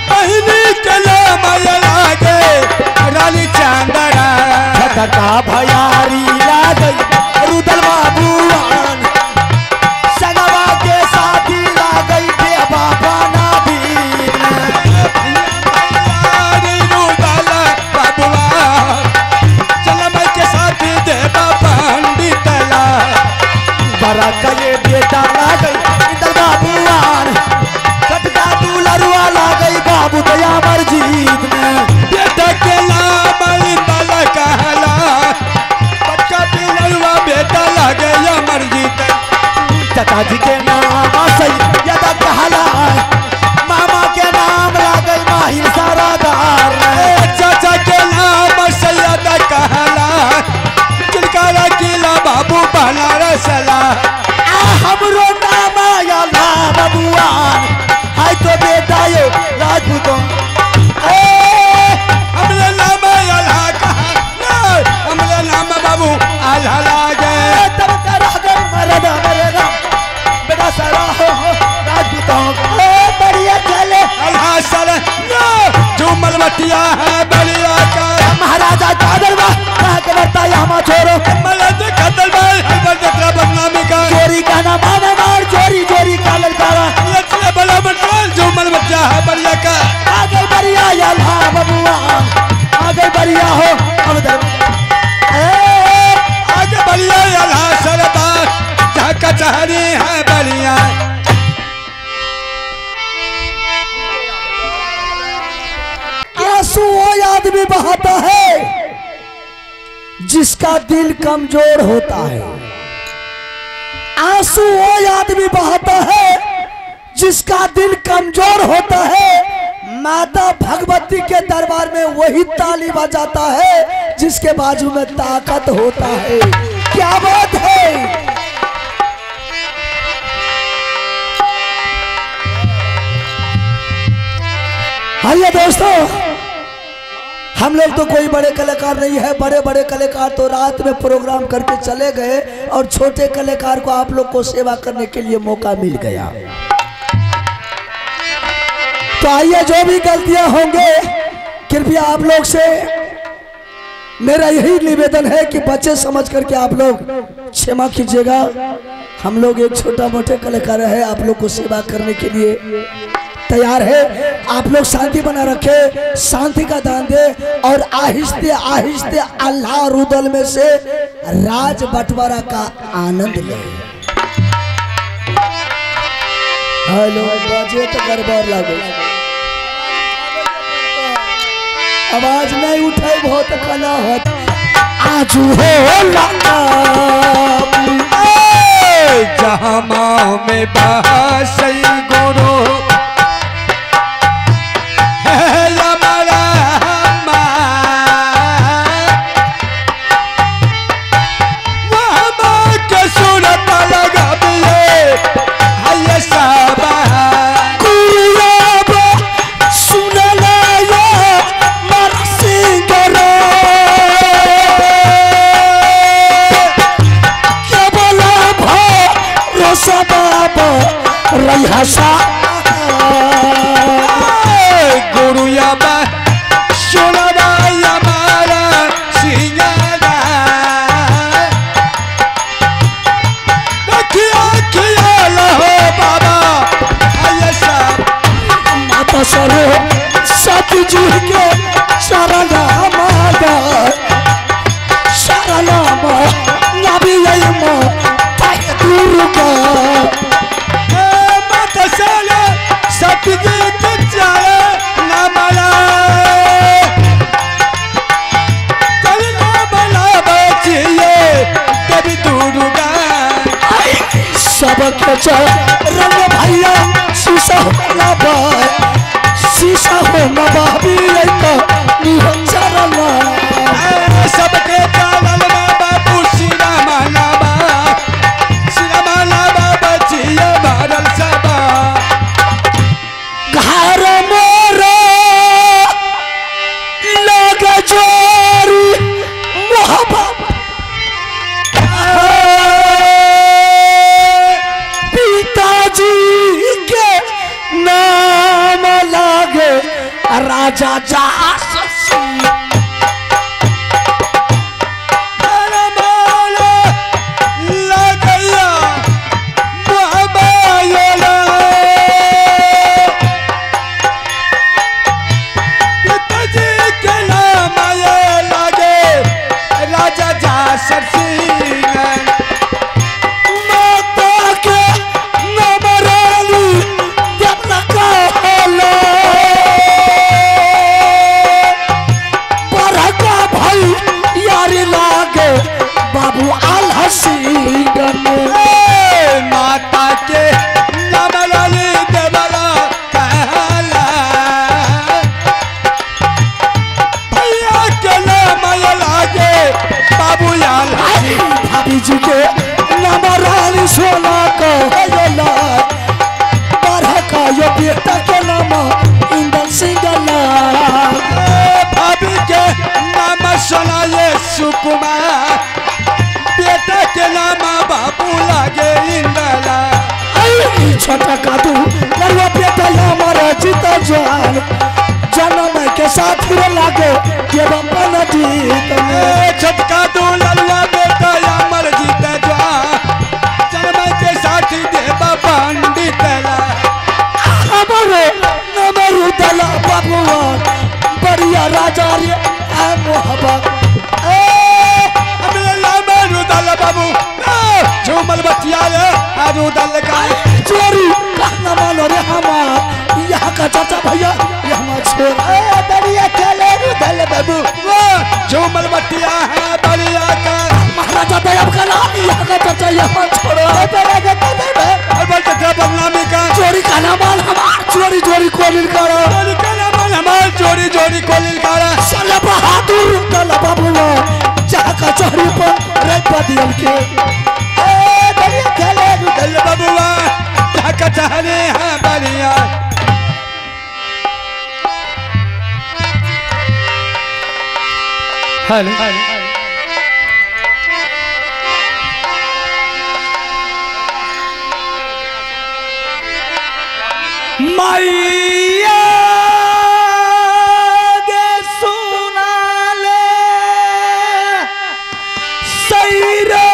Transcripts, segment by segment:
बहिनी के नाम लागे रानी चांदरा। छटका भयारी लागे रुदल बाबूआन सगवा के साथी लागे के बाबा ना बीन। रुदल बाबुआ चल के साथी देवा पंडित ला। बड़ा के बेटा लागे इंदल बाबूआन छटका दुलरुआ लागे बाबू दया मर्जीत ने। बेटा के नाम इंदल कहला बच्चा दुलरुआ बेटा लागे अमरजीत। चाचा जी के नाम सैयद कहला मामा के नाम लागे माहिर सारादार। चाचा के नाम सैयद कहला चिलकारा किला बाबू बनारसला। हमरो नाम आला बबुआन हाय तो बेटा यो राजपूतों। हमरे नाम आला कहला हमरे नाम बाबू आला लागे। तब तेरा गल मरद मरदा बेटा सारा हो राजपूतों। बढ़िया चले अल्लाह सर झूमर मटिया है बढ़िया का। महाराजा चादर बा कहाँ के बरता यहाँ छोरो मलद कतल बाल हर जतरा बदनामी का। चोरी का ना माने मार चोरी चोरी का ललकारा। लचले बला बटवाल झूमर बच्चा है बढ़िया का। आगे बढ़िया या ला बबुआ आगे बढ़िया हो अब दर आगे बढ़िया या ला सरदार जहाँ कचहरी है बढ़िया। आंसू वो आदमी बहाता है जिसका दिल कमजोर होता है। आंसू वो आदमी बहाता है जिसका दिल कमजोर होता है। माता भगवती के दरबार में वही ताली बजाता है जिसके बाजू में ताकत होता है। क्या बात है। आइए दोस्तों, हम लोग तो कोई बड़े कलाकार नहीं है। बड़े बड़े कलाकार तो रात में प्रोग्राम करके चले गए और छोटे कलाकार को आप लोग को सेवा करने के लिए मौका मिल गया। तो आइए, जो भी गलतियां होंगे कृपया आप लोग से मेरा यही निवेदन है कि बच्चे समझ करके आप लोग क्षमा कीजिएगा। हम लोग एक छोटा मोटे कलाकार है, आप लोग को सेवा करने के लिए तैयार है। आप लोग शांति बना रखे, शांति का दान दे और आहिस्ते आहिस्ते अल्लाह रुदल में से राज बंटवारा का आनंद ले। हेलो बजे तो गड़बड़ लगे, आवाज नहीं उठाई बहुत कला हो आजू हो जहाँ माँ में बसई गुरु दुर्गा माता। राजा जा सुकुमार बेटा के नाम बाबू लागे इंदला छोटा कादू लड़वा बेटा हमारा जीता जान जन्म के साथ लागे ये बाबा जीत छोटका दू लड़वा बेटा अमर जीता जान जन्म के साथ देवा पंडित हमारे नमरू दला बाबुआ बढ़िया राजा रे मोहब्बत झूमल बतिया रे आरू दल का चोरी कहना मानो रे हमार यहाँ का चाचा भैया ये हमार छोर ए बढ़िया चले दल बाबू झूमल बतिया है बढ़िया का महाराजा दयाब का नाम यहाँ का चाचा ये हमार छोड़ और बोलते थे बदनामी का चोरी कहना मान हमार चोरी चोरी कोलिल करा चोरी कहना मान हमार चोरी चोरी कोलिल करा साला बहादुर दल बाबू जहाँ का चोरी पर रेत बदियल के बबुआ कचहरी है बढ़िया। हेलो मैया गे सुना ले सैरा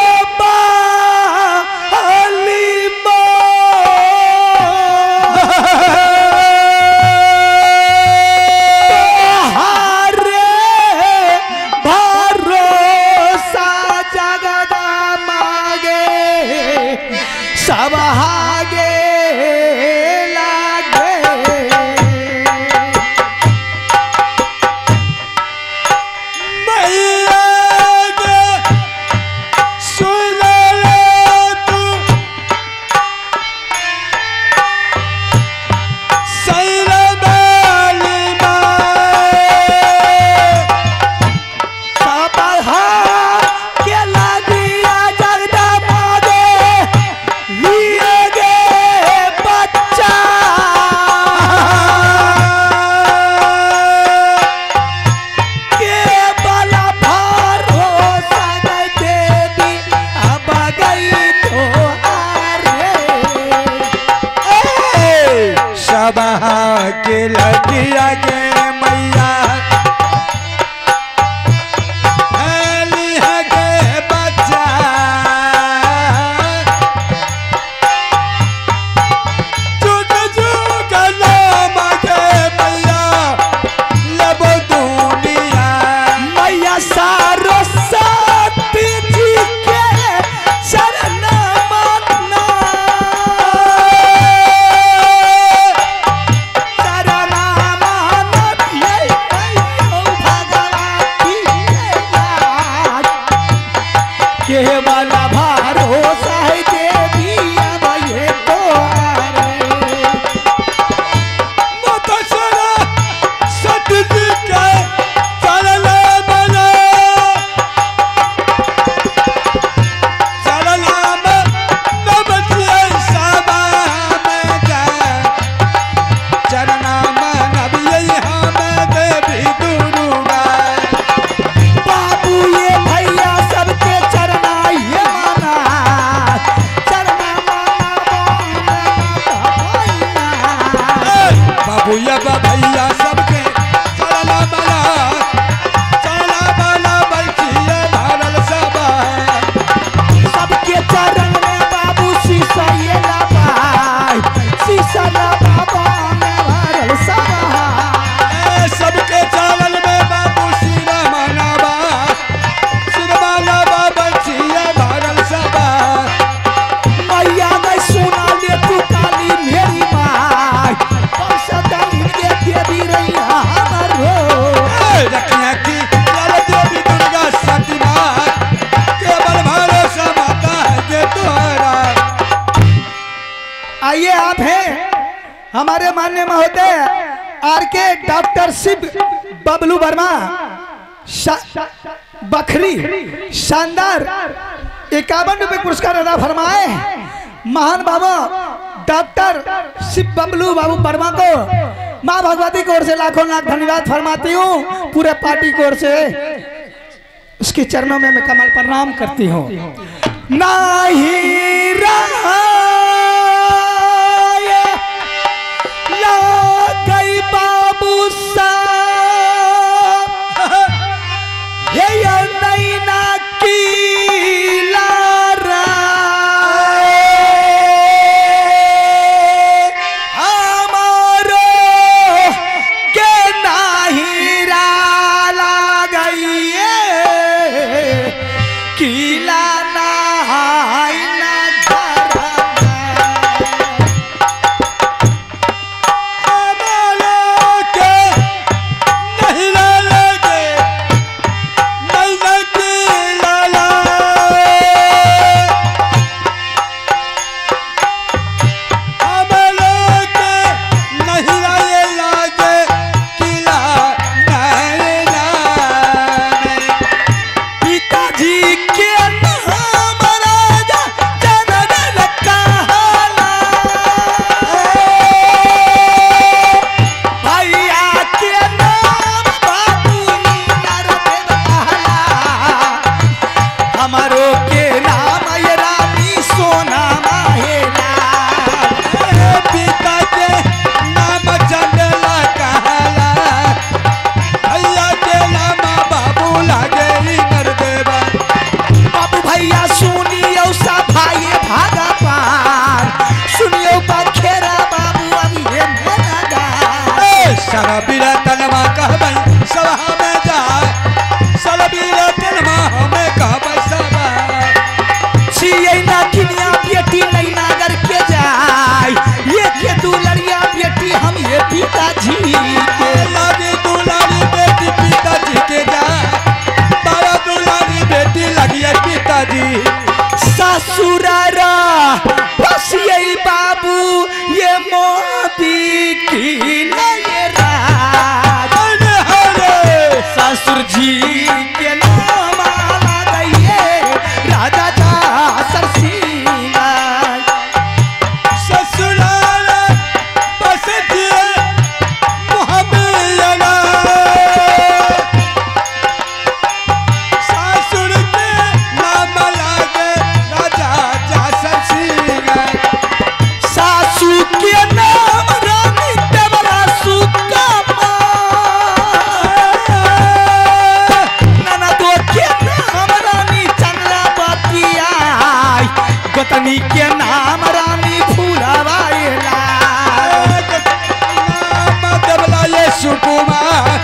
सब हागे लागे मैया गे सुन ले तू सैरा बाली सब हागे लागिया जगदम्बा गे लिए गे बच्चा के बला भरोसा देवी अब गई तो आरे सब के लगिया गे मैया गे बच्चा जुग जुग नाम गे मैया लब दुनिया मैया सारस्वती जी के शरण माना शरण माना ये भगवती के वाला भरोसा है देवी अब ये तो माता सरस्वती जी के चरण बना चरण नमस्ते सबा में चरण नबिये हम देवी दुर्गा बाबू ये भैया सबके चरना ये माना चरना माना बाबू या भैया सबके आइए आप हैं हमारे मान्य महोदय are के डॉक्टर शिव बबलू वर्मा बखरी, शानदार 51 रुपये पुरस्कार अदा फरमाए। महान बाबा डॉक्टर शिव बबलू बाबू वर्मा को माँ भगवती की ओर से लाखों लाख धन्यवाद फरमाती हूँ। पूरे पार्टी की ओर से उसके चरणों में मैं कमल प्रणाम करती हूँ। नाही गई बाबू साहब ये नैना की लारा हमारो के नाही ला गई किला ना ससुरारा बस यही बाबू ये मोदी की राज ससुर जी के नाम गई राजा जा सिंह ससुरारा बस पत्नी के नाम रानी फूलवाएला नाम देवला ये सुकुमार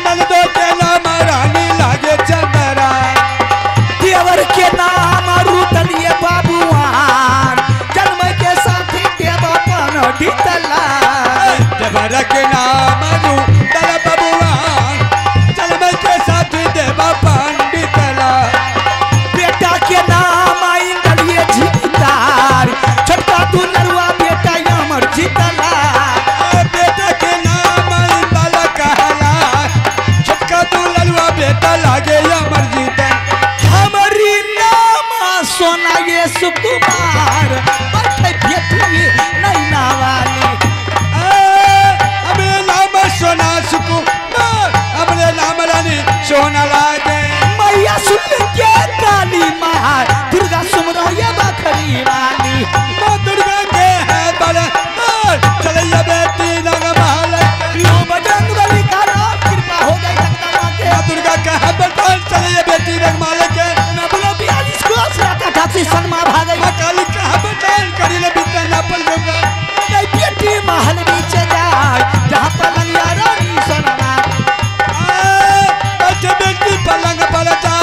नंदो के नाम रानी लागे चंदरा देवर के नाम रुदलिए बाबुआन जन्म के साथी देवापन डितला देवर के नाम रुदल बाबुआन जन्म के साथी देवापन डितला बेटा के नाम इंदलिए जीतार छोटका दुलरुआ बेटा अमर जीतला बेटा के नाम इंदल कहला छोटका दुलरुआ बेटा लागे अमर जीता हमारी नाम सोना ये सुकुमार बैठे बेटी नैना वाली हमरे नाम सोना सुकुमार हमरे नाम रानी सोना लागे मैया सुन के काली माँ दुर्गा सुमरो ये बखरी वाली माँ दुर्गा के है बड़ चलिए बेटी रंग महल लो बजरंग बली का राम कृपा हो गई जगदम्बा के माँ दुर्गा के है बड़ चलिए बेटी रंग महल के मैं बोलो 42 कोस रात 88 सन माँ भागई माँ काली का है बड़ करी ले बीते ना पल गंगा गई बेटी महल नीचे जाए जहाँ पलंग या रानी सोना बैठे बेटी पलंग पर जा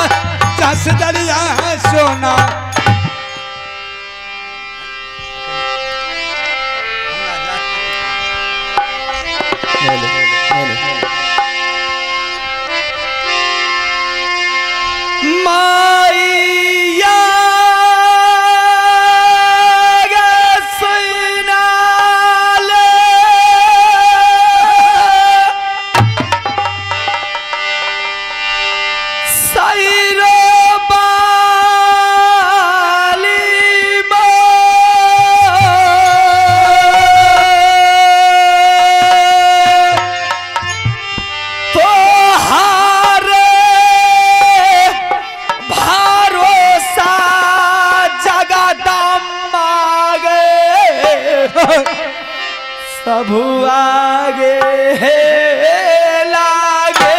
चस दरिया है सोना। माइया सबु आगे लागे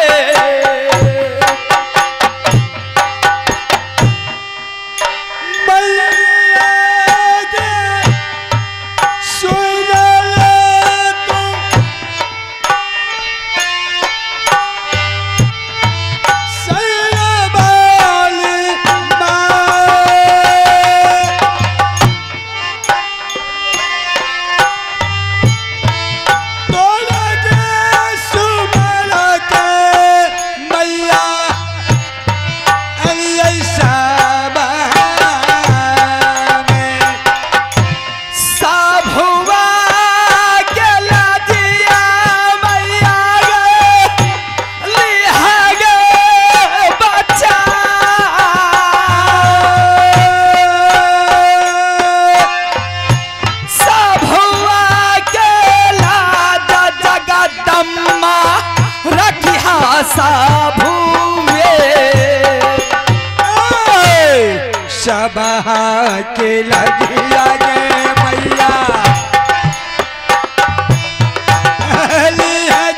के लगिया गे मैया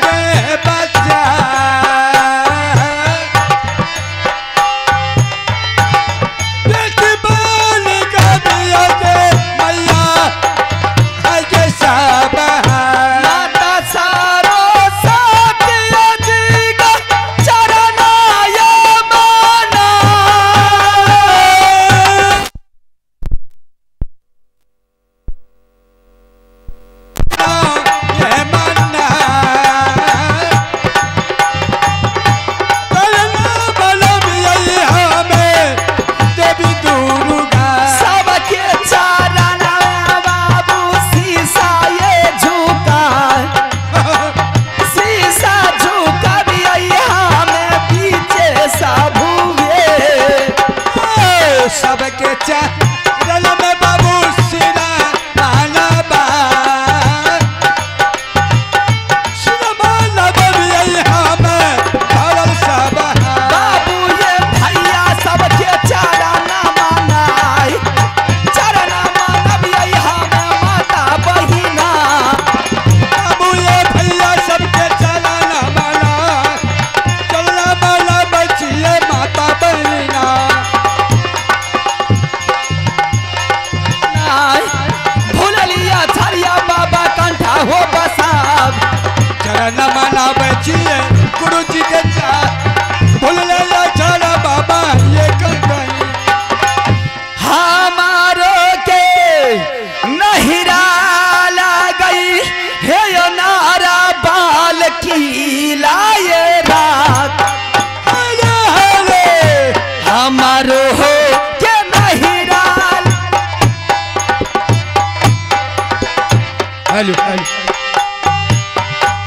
गे बच्चा मैया के सब माता सारो सत्य जी का चरणाय माना सबके चरण बाबू शीशा ये झुका शीशा झुका भी हमें पीछे सबुए सबके चरण में बाबू सिरा माना बा सिरा माना बबिया हमें भरल सब बाबू ये भैया सबके चरण मनाई चरण मानब हमें माता बहिना बाबू ये भैया सबके चरण माना चरण माना बचिए माता बहिना भूललिया छरिया बाबा कंठा हो बसाब चरण माना बचिए गुरु जी के चा भूल ले चरण बाबा ये कहीं हमारो के नहिरा गई हे यो नारा बाल की लाए रात हरे हरे हमारो हो के नहिरा हेलो हेलो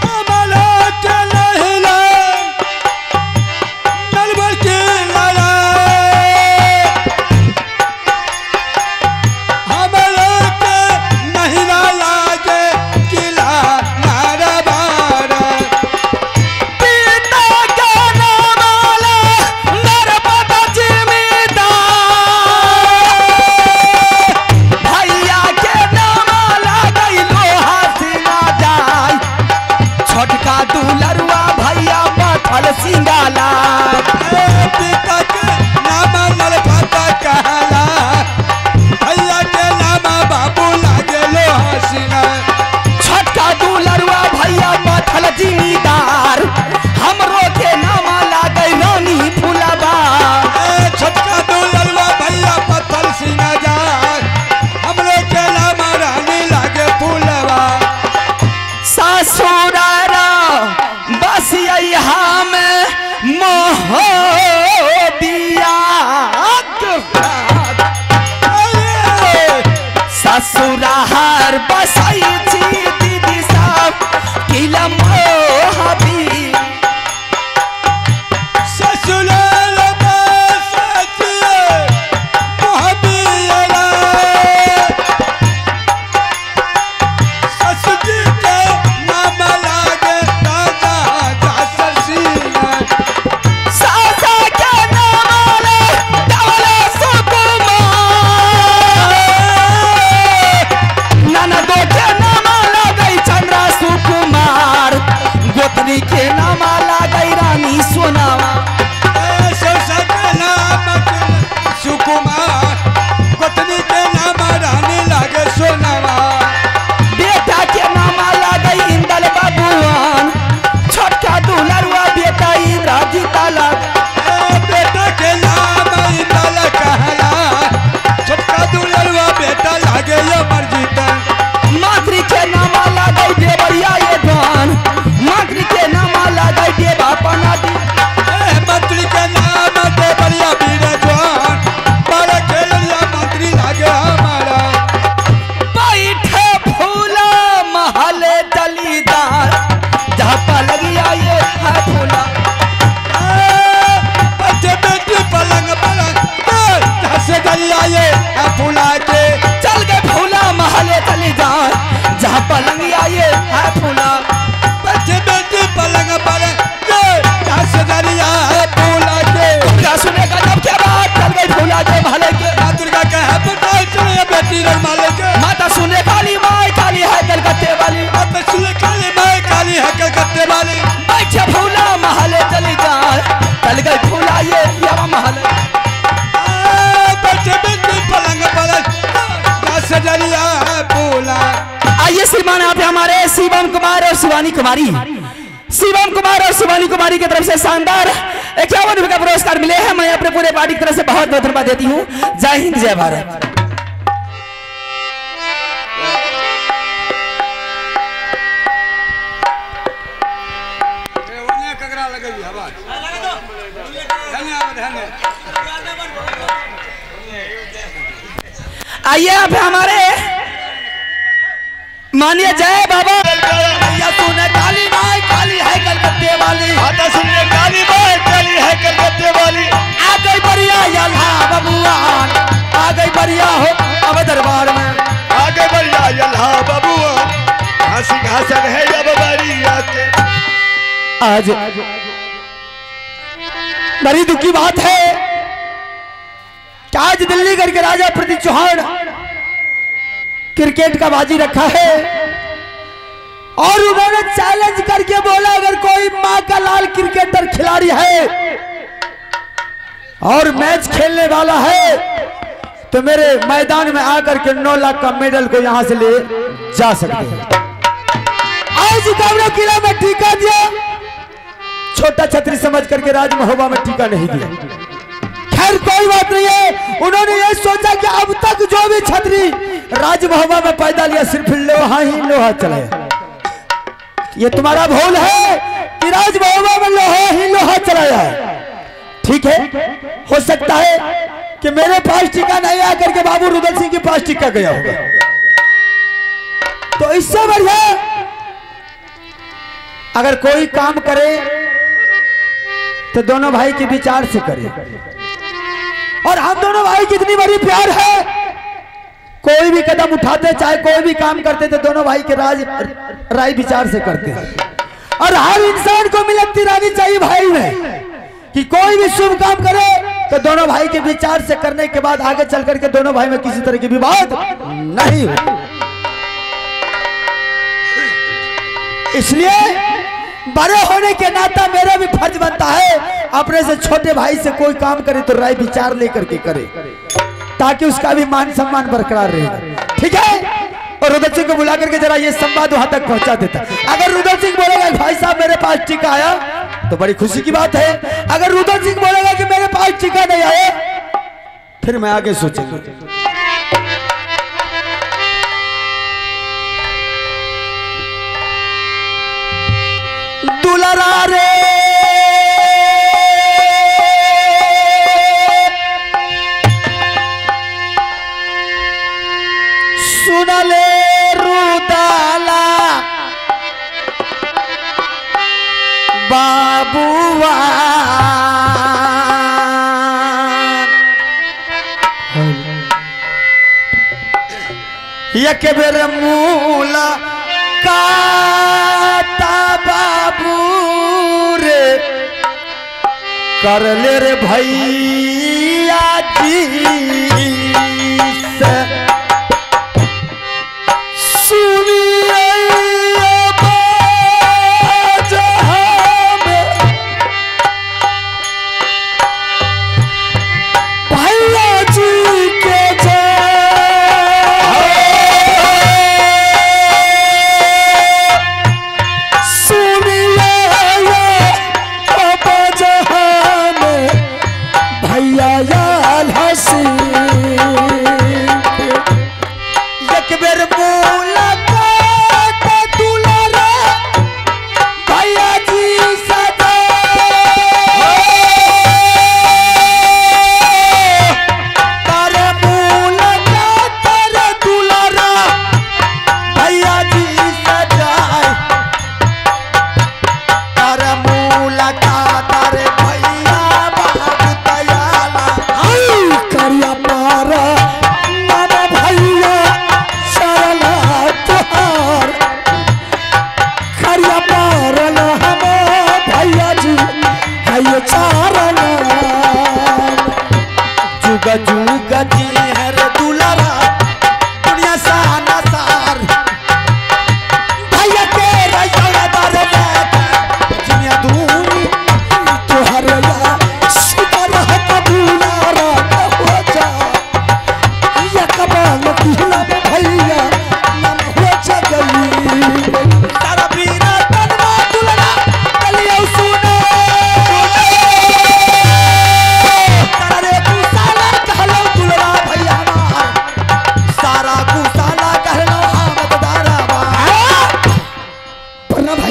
हमारा के नहिरा नलवर के लाला हमारा के नहिरा लागे किला नारा बारा पिता का नाम वाला नर्मदा जिम्मेदार भैया के नाम गई लोहा सिंगा जाय छोटका दुलरुआ भैया पथल सिंगाला पिता के नाम नलपता कहला भैया के नाम बाबू लागे लोहा सिंगा छोटका दुलरुआ भैया पथल जिम्मेदार हमरो के नाम लागै रानी फुलबा छोटका दुलरुआ भैया पत्थर सिंगा जाए हमरे के नाम रानी लागे फूलवा ससुरारा बस हम मोह बिया ससुरार बसई छी दीदी साहब किला मोहबी ससुराल बसतिए मोहबियला ससुर जी के नाम लागे राजा जासर सिंह सासा के नाम ले डवला सुकुमार नाना दो के बरिया ये है फूला। बैठे बैठे पलंग पर दरिया है फूला के। दुर्गा सुने गजब के बात चल गई फूला के महल के। दुर्गा कहे बेटा चले बेटी रमाले के। माता सुने काली माई काली है कलकत्ते वाली। माता सुने काली माई काली है कलकत्ते वाली। बैठे फूला महल चली जाए चल गई फूला ये यवा महल। बैठे बैठे पलंग पर दरिया है फूला। आइए श्रीमान आप हमारे शिवम कुमार और शिवानी कुमारी, शिवम कुमार और शिवानी कुमारी की तरफ से शानदार 51 रुपए का पुरस्कार मिले हैं। मैं अपने पूरे पार्टी की तरफ से बहुत बहुत धन्यवाद देती हूँ। जय हिंद, जय भारत। आइए आप हमारे मानिए जय बाबा। सुने काली माई काली है कलकत्ते वाली। माता सुने काली माई काली है कलकत्ते वाली। आ गई बरिया यल्हा बबुआन, आ गई बरिया हो अब दरबार में। आ गई बरिया यल्हा बबुआन, सिंहासन है अब बरिया के। आज बड़ी दुख की बात है कि आज दिल्ली गढ़ के राजा प्रदीप चौहान क्रिकेट का बाजी रखा है और उन्होंने चैलेंज करके बोला अगर कोई मां का लाल क्रिकेटर खिलाड़ी है और मैच खेलने वाला है तो मेरे मैदान में आकर के 9 लाख का मेडल को यहां से ले जा सकते हैं। आज गावड़ा किला में टीका दिया, छोटा छतरी समझ करके राजमहोबा में टीका नहीं दिया। खैर कोई बात नहीं है, उन्होंने ये सोचा कि अब तक जो भी छतरी राजमहोबा में पैदा लिया सिर्फ लोहा ही लोहा चलाया। ये तुम्हारा भूल है कि राजमहोबा में लोहा ही लोहा चलाया है। ठीक है, हो सकता है कि मेरे पास टीका नहीं आकर के बाबू रुदल सिंह के पास टीका गया होगा। तो इससे बढ़िया अगर कोई काम करे तो दोनों भाई के विचार से करे। और हम दोनों भाई कितनी बड़ी प्यार है, कोई भी कदम उठाते चाहे कोई भी काम करते तो दोनों भाई के राय विचार से करते हैं। और हर इंसान को मिलती रहनी चाहिए भाई में कि कोई भी शुभ काम करे तो दोनों भाई के विचार से करने के बाद आगे चल करके दोनों भाई में किसी तरह की विवाद नहीं हो। इसलिए बड़े होने के नाता मेरा भी फर्ज बनता है अपने से छोटे भाई से कोई काम करे तो राय विचार लेकर के करे ताकि उसका भी मान सम्मान बरकरार रहेगा। ठीक है, और रुदल सिंह को बुला करके जरा ये संवाद वहां तक पहुंचा देता। अगर रुदल सिंह बोलेगा भाई साहब मेरे पास टीका आया तो बड़ी खुशी की बात है। अगर रुदल सिंह बोलेगा कि मेरे पास टीका नहीं आया फिर मैं आगे सोचूंगा। दुलरा रे सुनले रुदाला बाबुआ, एक बेर मूला काता बाबू रे कर ले रे भैया जी से। सुनिए भैया जी के सुनिए भैया याल हसी।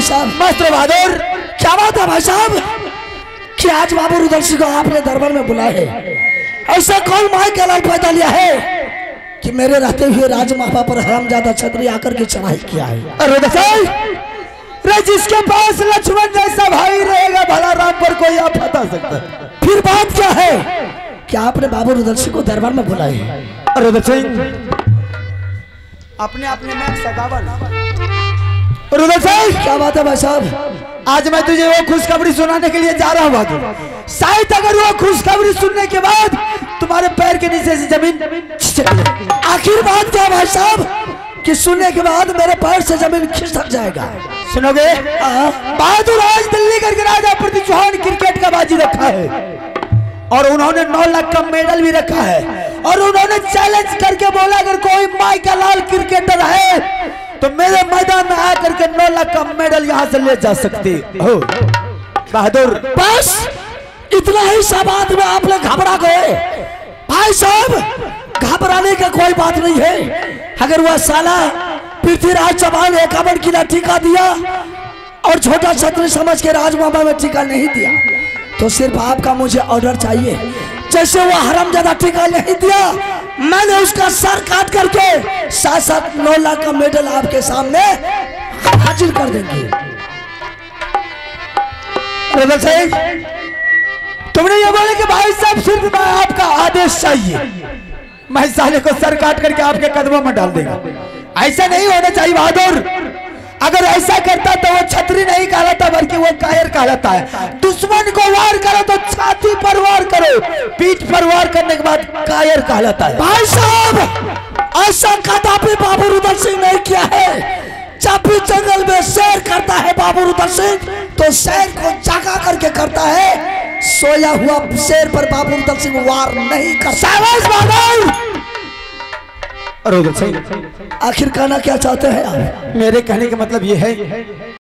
साहब। मस्त बहादुर। क्या बात है भाई साहब कि आज बाबू रुदल सिंह को आपने दरबार में बुलाए है। ऐसा कौन माई का लाल पैदा लिया है कि मेरे रहते हुए राजमाफा पर हरामजादा छतरी आकर के चढ़ाई किया है। अरे रे जिसके पास लक्ष्मण जैसा भाई रहेगा भला राम पर कोई आफत आ सकता है। फिर बात क्या है कि आपने बाबू रुदल सिंह को दरबार में बुलाए है। अरे सिंह अपने अपने में सगावल। रुदल सिंह क्या बात है भाई साहब, आज मैं तुझे वो खुशखबरी सुनाने के लिए जा रहा हूँ बहादुर। शायद अगर वो खुशखबरी सुनने के बाद तुम्हारे पैर के नीचे से जमीन खिसक जाए। आखिर बात क्या भाई साहब कि सुनने के बाद मेरे पैर से जमीन खिसक जाएगा। सुनोगे बहादुर? आज दिल्ली करके राजा पृथ्वी चौहान क्रिकेट का बाजी रखा है और उन्होंने 9 लाख का मेडल भी रखा है और उन्होंने चैलेंज करके बोला अगर कोई माई का लाल क्रिकेटर है तो मेरे मैदान में आकर के 9 लाख का मेडल यहाँ से ले जा सकते हो। बहादुर बस इतना ही सवाल में आप लोग घबरा गए। भाई साहब घबराने का कोई बात नहीं है। अगर वह साला पृथ्वीराज चौहान 51 किला टीका दिया और छोटा छत्री समझ के राजमामा में टीका नहीं दिया तो सिर्फ आपका मुझे ऑर्डर चाहिए। जैसे वह हरामजादा टीका नहीं दिया मैंने उसका सर काट करके 7-7 9 लाख का मेडल आपके सामने हाजिर कर देंगे। तुमने ये बोले कि भाई साहब सिर्फ मैं आपका आदेश चाहिए, मैं साले को सर काट करके आपके कदमों में डाल देगा। ऐसा नहीं होना चाहिए बहादुर। अगर ऐसा करता तो वो छतरी नहीं कहलाता बल्कि वो कायर कहलाता है। दुश्मन को वार करो तो छाती पर वार करो, पीठ पर वार करने के बाद कायर कहलाता है। भाई साहब ऐसा कदापि बाबू रुदल सिंह नहीं किया है। जब भी जंगल में शेर करता है बाबू रुदल सिंह तो शेर को जगा करके करता है, सोया हुआ शेर पर बाबू रुदल सिंह वार नहीं करता। रुदल सिंह आखिर कहना क्या चाहते हैं आप? मेरे कहने का मतलब ये है